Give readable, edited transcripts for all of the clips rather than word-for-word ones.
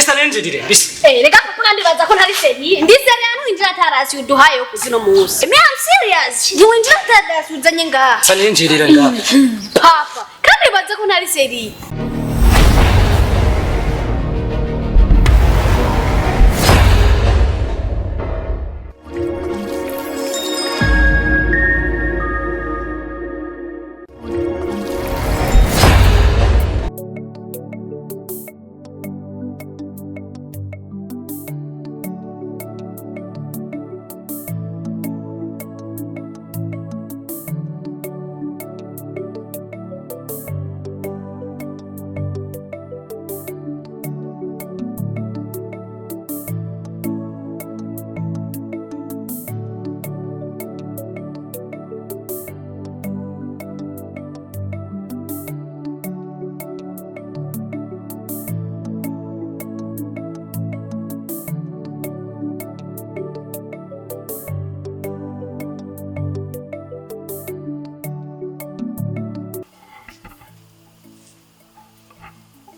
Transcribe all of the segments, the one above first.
Risa ninjirire mbisi. Reka kuko ndibaza ko ntari sérieux. Ndi sérieux, ntiwinjira ata ration uduhaye yo kuzino munsi. Me, I'm serious. Ntiwinjira ata ration uzanye ngaha. Risa ninjirire ngaha. Papa, kandi ndibaza ko ntari sérieux.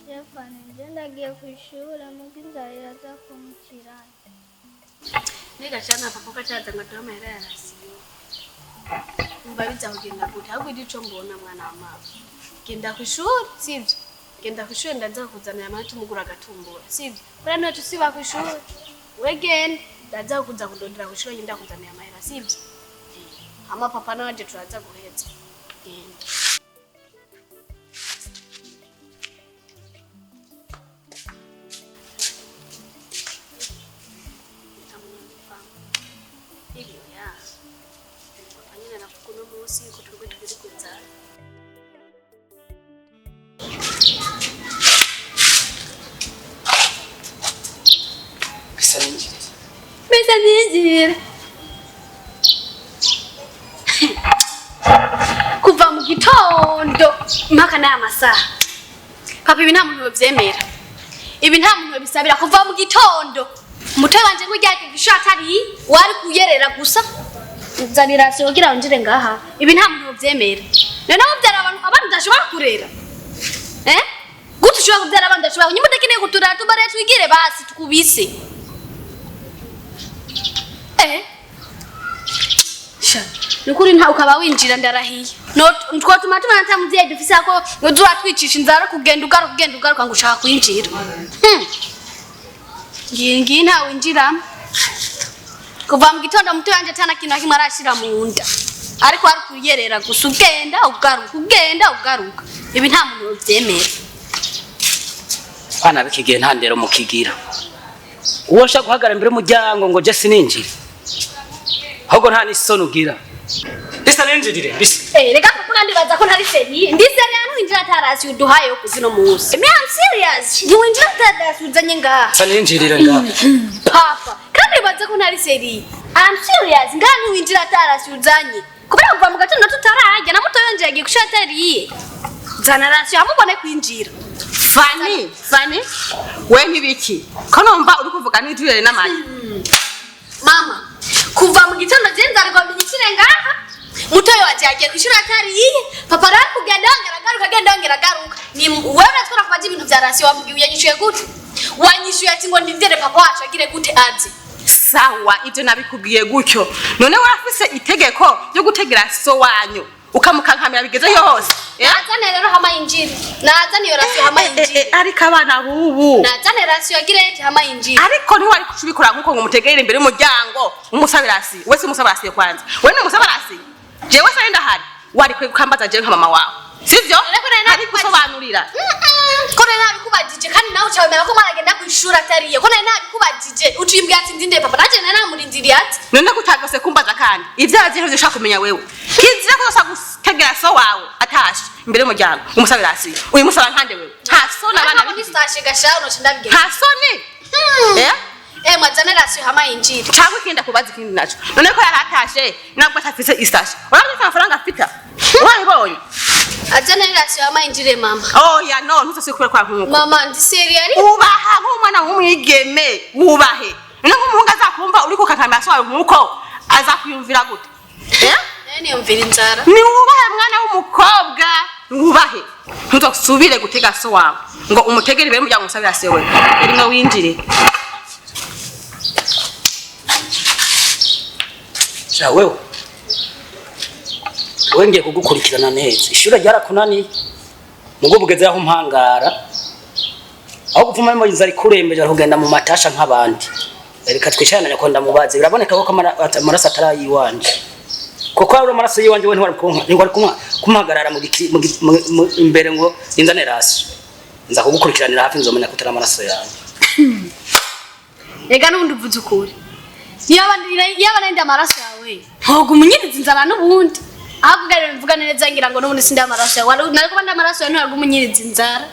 Stefani, nje ndagiye ku ishuri muga inzara iraza kumukirana. Nega chana papa kachaza ngo amahera yarasiwe. Umva biza kugenda gute? Ahubwo ico mbona, mwana wa mama. Genda kw'ishuri, sivyo? Genda kw'ishuri, ndaza kukuzanira amahera tumugura agatumbura, sivyo? Buriya niwe tusiba kw'ishuri. We genda, ndaza kuza kudondera kw'ishuri, ngenda kuzanira amahera, sivyo? Hama papa nawe turaza guheza. Genda. Ibyo ya. Papa nyine aravuga uno munsi ko twebwe turi inzara. Risa ninjirire. Mbese ninjira. Kuva mu gitondo mpaka n'aya masaha. Papa, ibi nta muntu yovyemera. Ibi nta muntu yobisabira kuva mu gitondo. Umutwe wanje nk'urya gisho atari wari kuyerera gusa. Nzanira ration kugira winjire ngaha. Ibi nta muntu yovyemera. None uvyara abantu abandi udashobora kurera. Eh? Gute ushobora kuvyara abandi udashobora? Nyuma udakeneye kuturara, tubare twigire basi tukubise. Eh? Sha, nukuri nta ukaba winjira, ndarahiye. No twotuma tumana ata muvyeyi dufise ako ngo uratwicisha inzara, kugenda ugaruka, ugenda ugaruka ngo ushaka kwinjira. Ngiye ngiye, nta winjira. Kuva mu gitondo muto yanje atana kintu na kimwe arashira mu nda. Ariko ari kuyerera gusa, ugenda ugaruka, ugenda ugaruka. Ibi nta muntu yovyemera. Bana b'ikigihe nta ndero mukigira. Uwo nshaka guhagarara imbere y'umuryango ngo je sininjire. Ahubwo nta n'isoni ugira. Risa ninjirire mbisi. Reka kuko ndibaza ko ntari sérieux. Ndi sérieux, ntiwinjira ata ration uduhaye yo kuzino munsi. Me, I'm serious. Ntiwinjira ata ration uzanye ngaha. Risa ninjirire ngaha. Papa, kandi ndibaza ko ntari sérieux. I'm serious. Ngaha ntiwinjira ata ration uzanye. Kubera kuva mu gatondo tutararya, na muto yonje yagiye kushira atariye. Zana ration hamubone kwinjira. Fani, Fani, we ntibiki ko numva uri kuvuga n'ijwi n'amata? Mama, kuva mu gitondo je nzarwa menyikire ngaha. Mutoyo waje yagiye kwishura atariye. Papa rari kugenda yongera agaruka, agenda yongera agaruka. Ni wewe uratwara kubaza ibintu vya ration, wambwiye yanyishuye gute? Wanyishuye ati ngo ndindire papa wacu agire gute, aze. Sawa, ibyo nabikubwiye gutyo. None warafise itegeko ryo gutegera so wanyu ukamukankamira bigeze hose, eh? Nazane rero hama yinjire. Nazane iyo ration hama yinjire. Ariko abana bubu. Nazane ration agire ati hama yinjire. Ariko ntiwari kucubikora nkuko ngo umutegere imbere y'umuryango umusabira ration. We si umusaba ration kwanza, we ni umusaba ration, jewe se ndahari, wari kwe kukambaza jewe nka mama wawe, sivyo? Ariko nari Ari gusobanurira. Ko nari nabikubajije, kandi nawe ucawemera ko mwana agenda kwishura atariye. Ko nari nabikubajije uciye ati ndinde papa, naje nari namurindiriye ati. None kutagose kumbaza, kandi ivyo azi ntavyo ushaka kumenya wewe. Kizira ko ushaka gutegera so wawe atashe imbere y'umuryango umusabira ration. Uyu musaba nkande wewe? Nta soni abana Ariko b'iki gihe. ni sashe gashaho noce ndabigenza. Nta soni, eh? Mwazane ration hama yinjire. Cyangwa ikindi kubaza, ikindi naco, none ko yari atashe nabwo atafise isashe, urabona ko amafaranga afita urabibonye? Azane ration hama yinjire, mama. Oya, no ntuzosubire kwa nkuko. Mama, ndi sérieux ariko. Ubaha nk'umwana w'umwigeme, wubahe. None nk'umuhungu azakumva uri kukakamira so wawe nkuko, azakwiyumvira gute, eh? Niyumvira inzara. Ni wubahe mwana w'umukobwa, wubahe. Ntuzosubire gutega so wawe. Ngo umutegere imbere y'umuryango umusabirasiyo wewe. Rimwe winjire. Sha wewe, wewe ngiye kugukurikirana neza. Ishure ryarakunaniye, mugo bugeze aho mpangara, aho gupfuma mo inzara ikurembeje kugenda mu matasha nk'abandi. Reka twicarane ko ndamubaze. Biraboneka ko amaraso atari ayiwanje, kuko ari amaraso yiwanje we ntiwari kumpa, ntiwari kumuhagarara mu giki- mu gi- mu- mu- imbere ngo inzane rasiyo. Nza kugukurikiranira hafi, nzomenya ko atari amaraso yawe. Rega n'ubundi uvuze ukuri. Yaba nari ndi amaraso yawe, ntoga umunyiriza inzara n'ubundi. Ahubwo rero mvuga neza, ngira ngo n'ubundi sindi amaraso yawe. Nari kuba ndi amaraso yawe, ntiwari umunyiriza inzara.